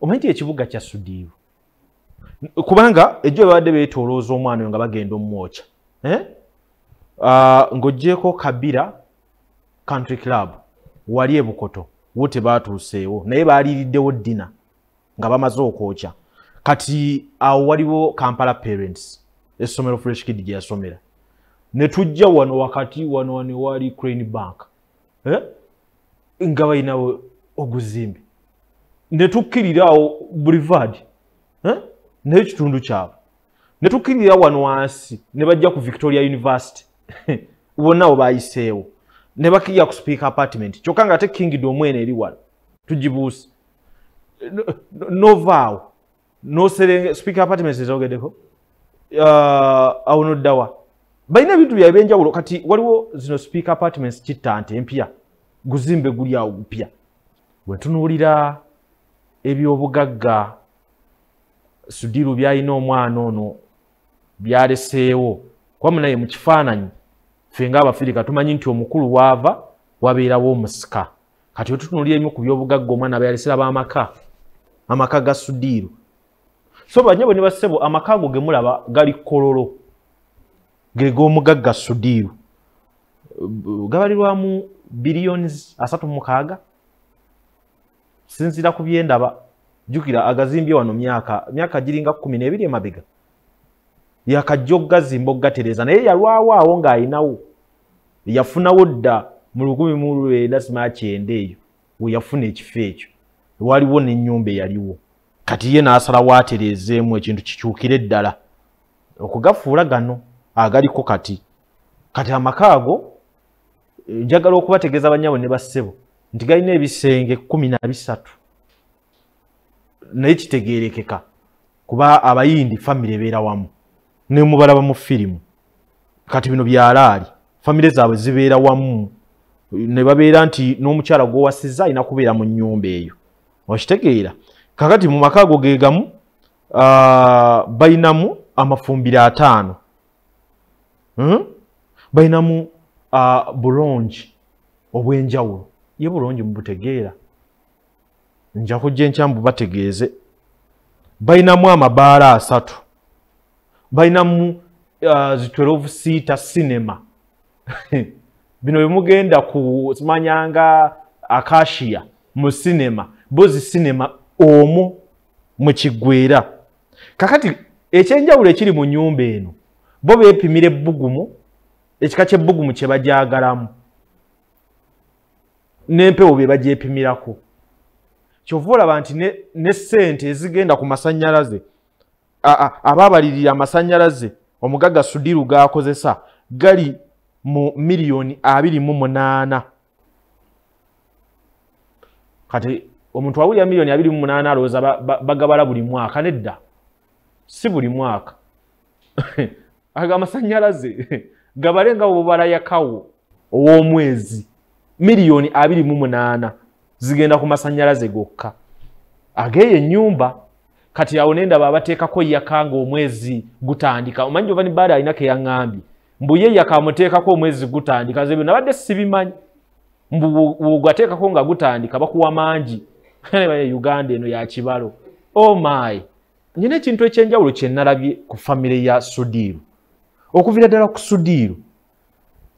Omanyi nti ekibuga kya Sudhir, kubanga ejjo babadde beetoolooza omwana oyo nga bagenda omwokya, eh? Ng'oggyeko Kabira Country Club wali e Bukoto, wo tebaatuuseewo, naye baaliiriddewo dinner nga bamaze okwokya. Kati awo waliwo Kampala Parents, essomero Fresh Kid gye yasomera. Ne tujja wano wakati wano wano wali Crane Bank, eh? Nga balinawo oguzimbe. Ne tukkirira awo Boulevard, eh? Naye ekitundu kyabwe. Ne tukkirira wano wansi ne bajja ku Victoria University, wonna awo bayiseewo. Ne bakkirira ku Speaker Apartment, kyokka nga ate Kingdom eno eri wano tugibuuse. Novaawo noserenge Speaker Apartment ezogeddeko, awo noddawa balina ebintu byabwe ebyenjawulo. Kati waliwo zino Speaker Apartments Kittante empya, guzimbe guli awo gupya. Bwe ntunuulira ebyobugagga Sudhir byalina omwana ono byaleseewo, kuba munaye mu kifaananyi ffe ng'Abafirika tumanyi nti omukulu waava wabeerawo omusika. Kati wetutunuulira ebimu ku byobugagga omwana byalesera b'amaka, amaka ga Sudhir. So bannyabo ne bassebo, amaka ago ge mulaba gali Kololo, ge g'omugagga Sudhir, gabalirwamu billions 36 sinzira ku byendaba. Jjukira agazimbye wano myaka giringa 12 emabega, yakajja okugazimba okugatereeza, naye yalwawo awo ng'ayinawo, yafunawo dda mu 1990 eyo we yafuna ekifo ekyo, waliwo n'ennyumba eyaliwo. Kati ye n'asalawo atereezeemu ekintu kikyukire ddala okugafuula gano agaliko kati. Kati amaka ago njagala okubategeeza bannyabo ne bassebo nti galina ebisenge 13, naye kitegeerekeka kuba Abayindi famire ebeera wamu, ne mubalaba mu firimu. Kati bino byalaali, famire zaabwe zibeera wamu, ne babeera nti n'omukyala gw'owasizza alina kubeera mu nnyumba eyo, okitegeera. Kakati mu maka ago ge gamu, balinamu amafumbiro 5, Balinamu bulongi obw'enjawulo. Ye bulongi mubutegeera, nja kujja enkya mbubategeeze. Balinamu amabaala 3, balinamu zi 12 seater cinema. Bino bye mugenda ku simanyanga Acacia mu cinema, bo zi cinema omwo mwe kiggweera. Kakati ekyenjawulo ekiri mu nnyumba eno, bo beepimira ebbugumu, ekika ky'ebbugumu kye bagyagalamu n'empewo bye bagyepimirako. Kyova olaba nti ne ssente ezigenda ku masannyalaze, abaabalirira amasannyalaze omugagga Sudhir g'akozesa gali mu miliyoni 28. Kati omuntu awulira miliyoni 28 alowooza bagabala buli mwaka. Nedda, si buli mwaka. Ago amasannyalaze gabale nga bw'obala yakawo ow'omwezi, miliyoni 28 zigenda ku masannyalaze gokka ageeyo ennyumba. Kati awo nendaba abateekako yaka ng'omwezi gutandika. Omanyi Giovanni Bbaale alina ke yaŋŋambye mbu ye yaka amuteekako omwezi gutandika. Nze bino nabadde sibimanyi, mbu bw'ogateekako nga gutandika bakuwa mangi. Uganda eno ya kibalo. Oh my, nyina ekintu ekyenjawulo kye nalabye ku famire ya Sudhir, okuviira ddala ku Sudhir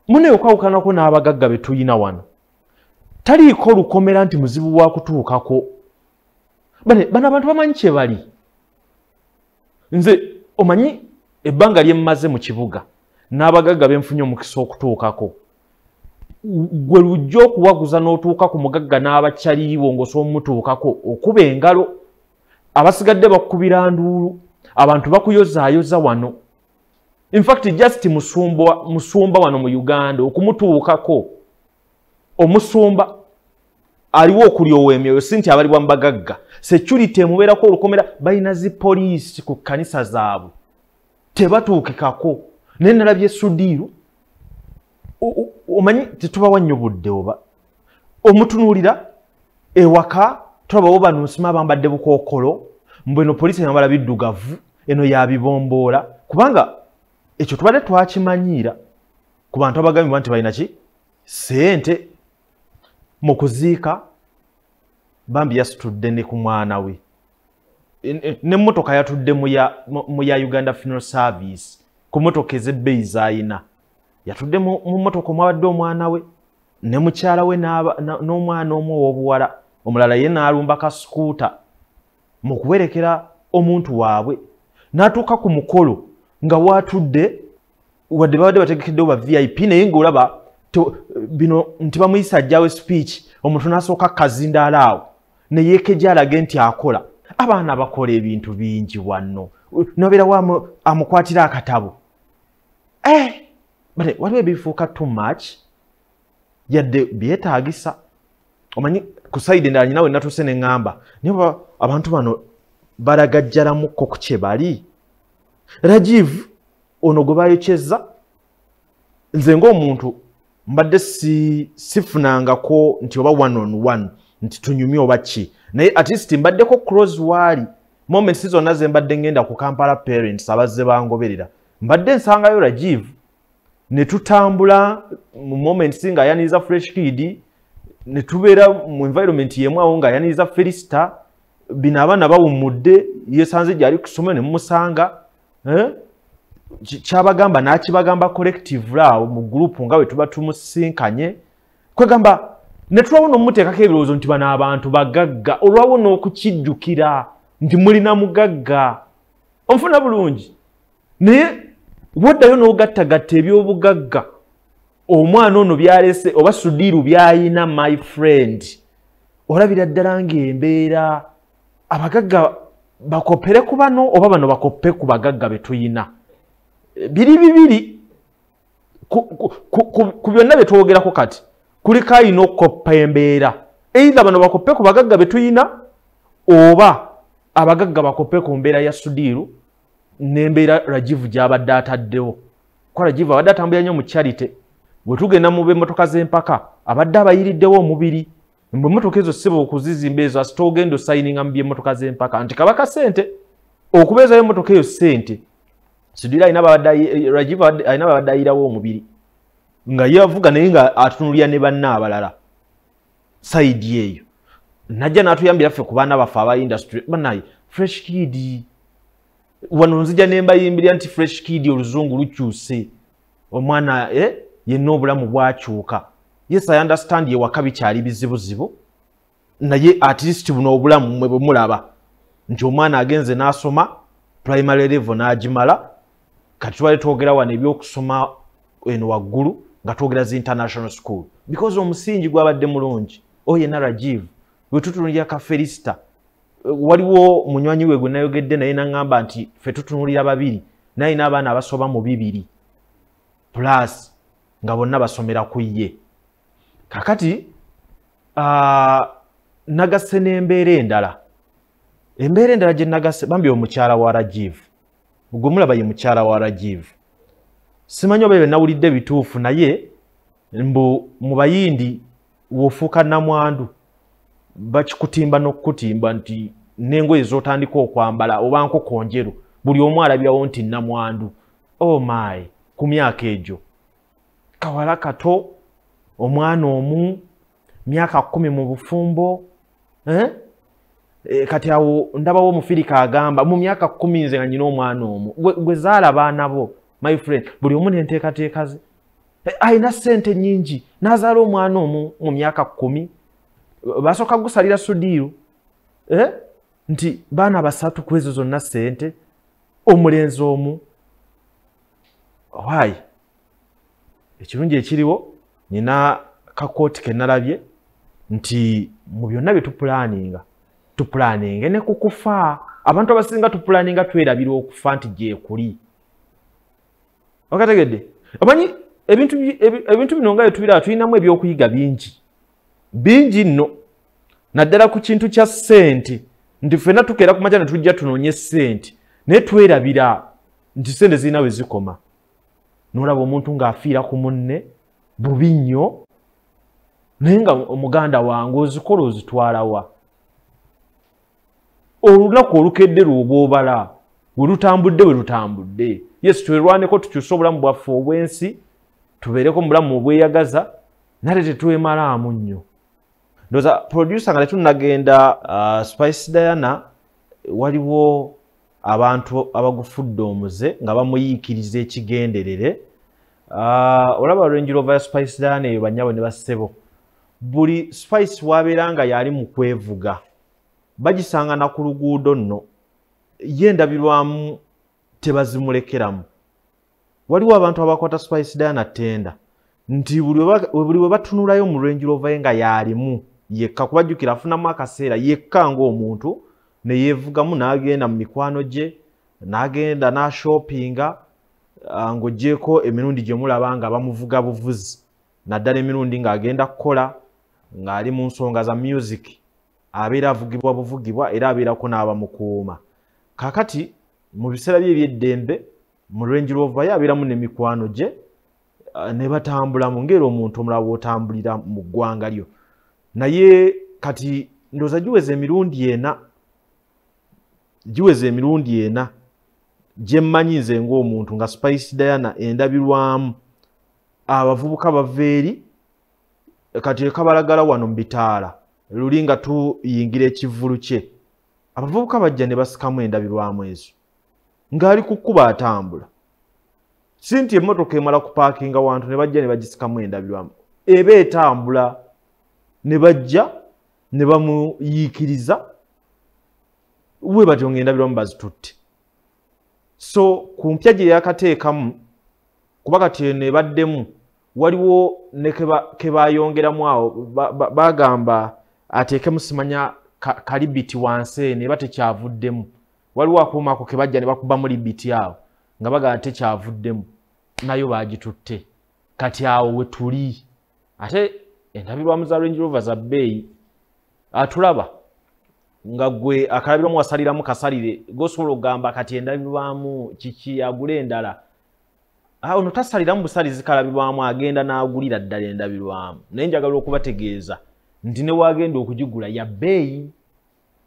mune okwawukanako n'abagagga be tuyina wano, taliiko lukomera nti muzibu wa kutuukako. Bano abantu bamanyi kye bali. Nze omanyi ebbanga lye mmaze mu kibuga n'abagagga be nfunye omukisa okutuukako, gwe lujja okuwaguza n'otuuka ku mugagga n'abakyaliiwo ng'osobola omutuukako okuba engalo, abasigadde bakukubira nduulu, abantu bakuyozaayoza wano. In fact just musumba wano mu Uganda okumutuukako, omusumba aliwo okulyowa emyoyo, si nti abalibwa mu bagagga. Security emubeerako olukomera, balina zi poliisi ku kkanisa zaabwe, tebatuukikako. Naye nalabye Sudhir, omanyi tetubawa nnyo budde, oba omutunuulira ewaka tulabawo bano nsima abambadde bukookolo, mbu eno poliisi eyambala biddugavu, eno yabibomboola, kubanga ekyo tubadde twakimanyiira ku bantu abagambibwa nti balina ki ssente. Mu kuziika bambi yasitudde ne ku mwana we. N'emmotoka yatudde mu ya Uganda Funeral Service, ku mmotoka ez'ebbeeyi z'ayina. Yatudde mu mmotoka omwabadde omwana we ne mukyala we n'omwana omu ow'obuwala, omulala ye n'alumba ka sikuuta mu kuwerekera omuntu waabwe. N'atuuka ku mukolo nga waatudde, wadde babadde bategekeddewo ba VIP, naye ng'olaba bino nti bamuyisa ajjawo speech, omuntu n'asooka kazindaala awo ne yeekejja alage nti akola. Abaana bakola ebintu bingi wano, nobeerawo amukwatira akatabo. Bale waliwo ebifuuka too much, yadde byetaagisa. Omanyi ku sayidi endala nyina we natuuse ne ŋŋamba, naye abantu bano balagajjalamukko ku kye bali. Rajiv ono gwe bayokyezza, nze ng'omuntu mbadde sifunangako nti oba one on one nti tunyumye oba ki, naye at least mbaddeko close waali moments zonna ze mbadde ngenda ku Kampala Parents abazze bangoberera, mbadde nsangayo Rajiv ne tutambula mu moments ng'ayaniriza Fresh Kid, ne tubeera mu environment yemu awo ng'ayaniriza Felista. Bino abaana bawummudde, yesanze gyali ku ssomero ne mumusanga, kyabagamba n'akibagamba collective awo mu group nga bwe tuba tumusinkanye. Kwegamba ne tulwawo n'omuteekako ebirowoozo nti bano abantu bagagga, olwawo n'okukijjukira nti mulina mugagga. Onfuna bulungi, naye woddayo n'ogattagatta eby'obugagga omwana ono byalese oba Sudiru byayina, my friend, olabira ddala ng'embeera abagagga bakopere ku bano oba bano bakoppe ku bagagga be tuyina. Biri bibiri ku byonna bye twogerako kati, kuliko ayina okukoppa embeera. Either bano bakoppe ku bagagga be tuyina oba abagagga bakoppe ku mbeera ya Sudiru n'embeera Rajiv gy'abadde ataddewo. Kuba Rajiv abadde atambulira nnyo mu charity, bwe tugenda mu b'emmotoka z'empaka abadde abayiriddewo omubiri. Mbwe emmotoka ezo ssebo okuzizimba ezo asita ogenda osayininga mu by'emmotoka z'empaka nti kabaka ssente okubeezayo emmotoka eyo ssente. Sudiru alina babadde, Rajiv alina babadde ayirawo omubiri nga ye avuga naye nga atunulira ne banne abalala sayidi eyo. Najja n'atuyambira ffe ku baana baffe aba industry. Bannaye Fresh Kid wano nzija ne mbayimbirira nti Fresh Kid oluzungu lukyuse, omwana yenna obulamu bwakyuka. Yes, I understand ye waka bikyali bizibuzibu, naye at least buno obulamu mmwe bwe mulaba nti omwana agenze n'asoma primary level n'agimala. Kati tubale twogera wano ebyokusoma eno waggulu nga twogera zi international school because omusingi gwabadde mulungi. Oyo yenna Rajiv bwe tutunulira ka Felista, waliwo munywanyi we gwe nayogedde naye naŋŋamba nti ffe tutunulira babiri, naye n'abaana abasoba mu 2 plus nga bonna basomera ku ye. Kakati nagasse n'embeera endala. Embeera endala gye nagasse, bambi omukyala wa Rajiv, gwe mulaba ye mukyala wa Rajiv, simanyi oba ebyo nawulidde bituufu, naye mbu mu Bayindi w'ofuuka namwandu bakikutimba n'okukutimba nti n'engoye z'otandika okwambala oba nkoko njeru, buli omu alabirawo nti namwandu. Oh my, ku myaka egyo kawala kato, omwana omu, myaka 10 mu bufumbo, kati awo ndabawo omufirika agamba mu myaka 10 nze nga nnyina omwana omu. Gwe zaala baana bo my friend, buli omu n'enteekateeka ze. Alina ssente nnyingi n'azaala omwana omu mu myaka 10. Basooka gusalira Sudiru nti baana 3 ku ezo zonna ssente, omulenzi omu. Why? Ekirungi ekiriwo nina kakooti ke nalabye nti mu byonna bye tupulaninga, tupulaninge ne ku kufa. Abantu abasinga tupulaninga twerabira okufa nti gyekuli. Okategedde? Omanyi ebintu bino nga tubiraba tulinamu ebyokuyiga bingi bingi nno, naddala ku kintu kya ssente nti ffenna tukeera ku makya ne tujja tunoonye ssente, naye twerabira nti ssente zirina we zikoma. N'olaba omuntu ng'afiira ku munne bubi nnyo, naye nga omuganda wange ozikola ozitwala wa? Olunaku olukedde lw'obwobala we lutambudde we lutambudde. Yes, twerwaneko tukyuse obulamu bwaffe obw'ensi, tubeereko mu bulamu obweyagaza, nate tetwemalaamu nnyo. Ndowooza producer nga tetunnagenda, Spice Diana Waliwo abantu abagufudde omuze nga bamuyiikiriza ekigenderere. Olaba Range Rover ya Spice Diana eyo, bannyabo ne bassebo, buli Spice wabeera nga yali mu kwevuga bagisanga na ku luguudo nno, ye endabirwamu tebazimulekeramu. Waliwo abantu abakwata Spice Diana ttenda nti buli we batunulayo mu Range Rover ye nga yalimu yekka, kubajjukira afunamu akaseera yekka ng'omuntu ne yeevugamu n'agenda mu mikwano gye, n'agenda n'ashoppinga, ng'oggyeko emirundi gye mulaba nga bamuvuga buvuzi, naddala emirundi ng'agenda kukola ng'ali mu nsonga za music, abeera avugibwa buvugibwa era abeerako n'abamukuuma. Kaakati mu biseera bye eby'eddembe mu Range Rover ye abeeramu ne mikwano gye ne batambulamu ng'era omuntu omulala bw'otambulira mu ggwanga lyo. Naye kati ndowooza giweza emirundi ena, giweza emirundi ena gye mmanyi nze ng'omuntu nga Spice Diana endabirwamu abavubuka bava eri kati ekabalagala wano mu bitaala luli nga tuyingira ekivvulu kye, abavubuka bajja ne basikamu endabirwamu ezo ng'ali ku kkubo atambula. Si nti emmotoka emala kupaakinga wantu ne bajja ne bagisikamu endabirwamu, eba etambula ne bajja ne bamuyiikiriza bwe batyo ng'endabirwamu bazitutte. So ku mpya gye yakateekamu, kuba kati eno ebaddemu waliwo ne ke bayongeramu awo, bagamba ateekemu simanya kalibiti wansi eno eba tekyavuddemu. Waliwo akuuma ako ke bajja ne bakubamu libiti awo nga bagamba tekyavuddemu, nayo baagitutte. Kati awo we tuli. Ate endabirwamu za Range Rover za bbeeyi, atulaba nga gwe akalabirwamu wasaliramu kasalire, g'osobola okugamba kati endabirwamu kiki, agule endala. Ono tasaliramu busalizi kalabirwamu, agenda n'agulira ddala endabirwamu. Naye njagala okubategeeza nti ne wagenda okugigula ya bbeeyi,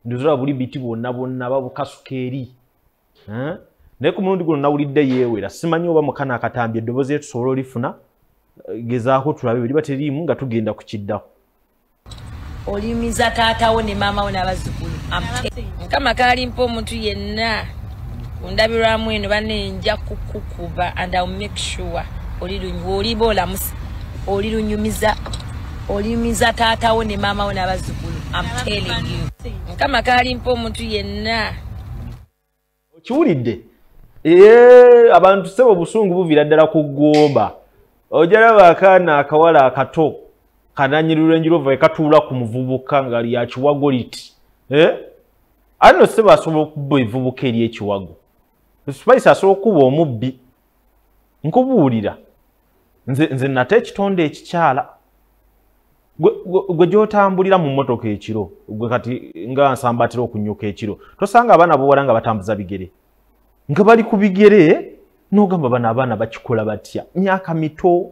ndowooza buli biti bwonna bwonna babukasuka eri. Naye ku mulundi guno nawulidde yeewera, simanyi oba mukana akatambi eddoboozi lye tusobola olifuna, gezaako tulabe bwe liba teriimu nga tugenda ku kiddako. Olimiza taatawo ne maama wo n'abazzukulu. Mukama kalimpa omuntu yenna ku ndabirwamu eno, banne nja kukukuba and I'll make sure oliba olamusa, olilunyumiza, olimiza taatawo ne maama wo n'abazzukulu. I'm telling you. Mukama kalimpa omuntu yenna. Okiwulidde? Abantu ssebo obusungu buviira ddala ku ggomba. Ojja akaana akawala akato kananyiri Range Rover katuula ku muvubuka nga lya kiwago liti. Ano ssebo asobola okuba evubuka eri ekiwago. Spice asobola okuba omubbi. Nkubuulira. Nze nate ekitonde ekikyala. Gwe gy'otambulira mu mmotoka ekiro, gwe kati nga nsambatira okunyuka ekiro, tosanga abaana b'obuwala nga batambuza bigere. Nga bali ku bigere, n'ogamba bano abaana bakikola batya? Myaka mito,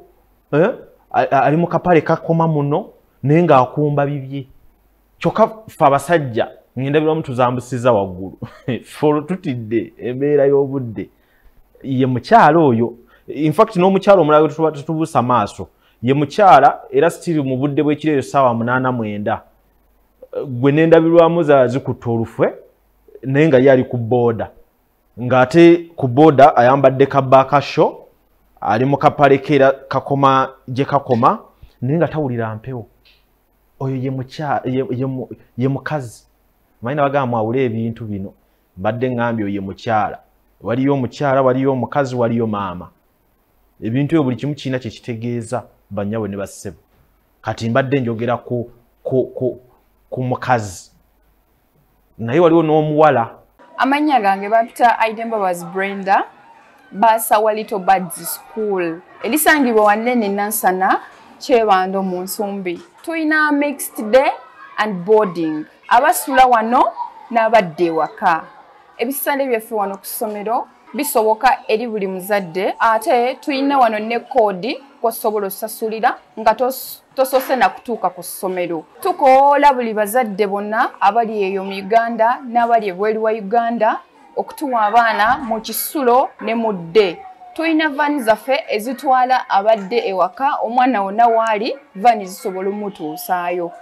ali mu kapale kakoma muno, naye ng'akumba bibye. Kyokka ffe abasajja ng'endabirwamu tuzambusiza waggulu. Ffe olwo tutidde embeera y'obudde. Ye mukyala oyo, in fact n'omukyala omulala gwe tetubuusa maaso, ye mukyala era still mu budde bw'ekiro eyo ssaawa 8:09. Gwe n'endabirwamu zikutta olufwe, naye nga ye ali ku booda. Ng'ate ku booda ayambadde kabaakasho, ali mu kapale ke era kakoma gye kakoma, naye nga tawulira mpewo. Oyo ye mukazi. Manyi nabagamba mwawule ebintu bino, mbadde ŋŋambye oyo ye mukyala. Waliyo omukyala, waliyo omukazi, waliyo maama. Ebintu ebyo buli kimu kirina kye kitegeeza bannyabwe ne bassebo. Kati mbadde njogera ku mukazi, naye waliwo n'omuwala. Amannya gange bampita Aiden Mbabazi Brenda, baasa Little Birds School erisangibwa wannene Nansana Kyebando mu Nsumbi. Tulina mixed day and boarding, abasula wano n'abadde ewaka. Ebisale byaffe wano ku ssomero bisoboka eri buli muzadde, ate tulina wano ne koodi kw'osobola osasulira nga tosoose na kutuuka ku ssomero. Tukoola buli bazadde bonna abali eyo mu Uganda n'abali ebweru wa Uganda okutuwa abaana mu kisulo ne mu dde. Tulina vaani zaffe ezitwala abadde ewaka, omwana wonna waali vaani zisobola omutuusaayo.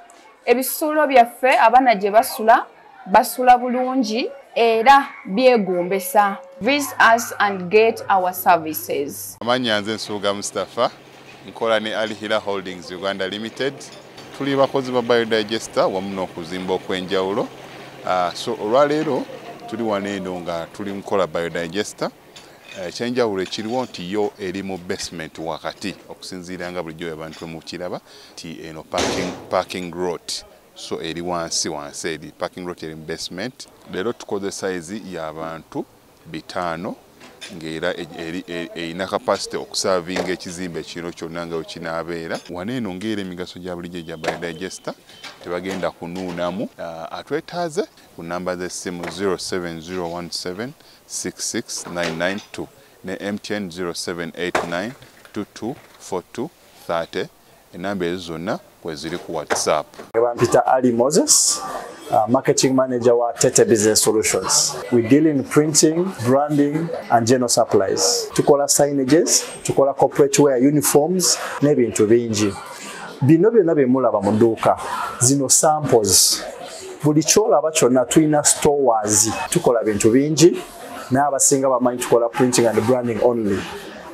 Ebisulo byaffe abaana gye basula, basula bulungi Era byegombesa. Visit us and get our services. Amannya nze Nsubuga Mustafa, nkola ne Al Hila Holdings Uganda Limited. Tuli bakozi ba biodigester wamu n'okuzimba okw'enjawulo. So olwaleero tuli wano eno nga tuli nkola biodigester. Ekyenjawulo ekiriwo nti yo eri mu basement wakati, okusinziira nga bulijjo abantu mukiraba nti eno parking lot, so eri wansi wansi, eri parking lot, eri mu basement. Leero tukoze size y'abantu 500, ng'era erina capacity okuservinga ekizimbe kino kyonna nga wekinaabeera. Wano eno ng'era emigaso gya bulijjo egya biodigester, tebagenda kunuunamu. Atwetaaze ku namba z'essimu 07017 66992 ne MTN 0789 224230. Enamba ezo zonna kweziri ku WhatsApp. Bampita Ali Moses, marketing manager wa Tete Business Solutions. We deal in printing, branding and general supplies. Tukola signages, tukola corporate wear, uniforms n'ebintu bingi. Bino byonna bye mulaba mu dduuka, zino samples. Buli kyolaba kyonna tulina stores. Tukola bintu bingi, naye abasinga bamanyi tukola printing and branding only.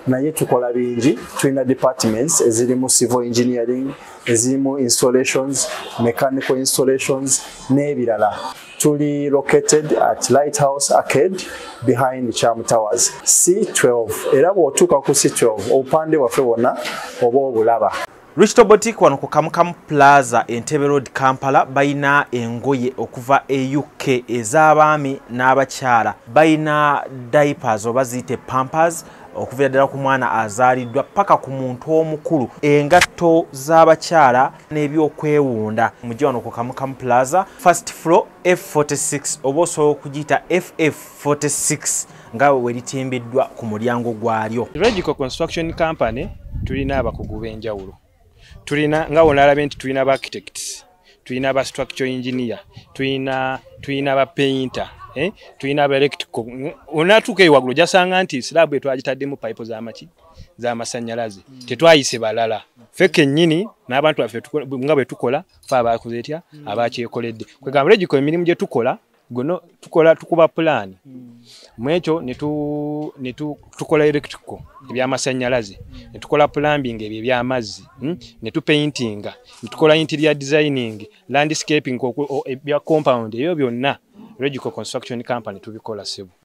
Naye tukola bingi, tulina departments ezirimu civil engineering, ezirimu installations, mechanical installations n'ebirala. Tuli located at Lighthouse Arcade behind Charm Towers C12. Era bw'otuuka ku C12, obupande bwaffe bwonna oba obulaba. Richto Boutique wano ku Kamukamu Plaza, Entebbe Road, Kampala, bayina engoye okuva e UK ez'abaami n'abakyala. Bayina diapers oba ziyite pampers, okuviira ddala ku mwana azaaliddwa paka ku muntu omukulu, engatto z'abakyala n'ebyokwewunda. Mujje wano ku Kamukamu Plaza, first floor, F46, oba osobola okugiyita FF46 nga we litimbiddwa ku mulyango gwalyo. Regico Construction Company tulina abakugu b'enjawulo. Tulina nga wonalabye nti tulina ba architects, tulina ba structural engineer, tulina ba painter, tulina ba electrical. Onatuuka eyo waggulu ojasanga nti slab etwagitaddemu pipe z'amaki z'amasannyalaze. Tetwayise balala, ffe kennyini n'abantu baffe nga bwe tukola, fe abakoze etya, abakyekoledde. Kwegamba Regico emirimu gye tukola gono, tukola, tukuba pulaani mu ekyo ne tukola electrical, ebyamasannyalaze, ne tukola plumbing, ebyo ebyamazzi, ne tupaintinga, ne tukola interior designing, landscaping, ebya compound, ebyo byonna Regico Construction Company tubikola, ssebo.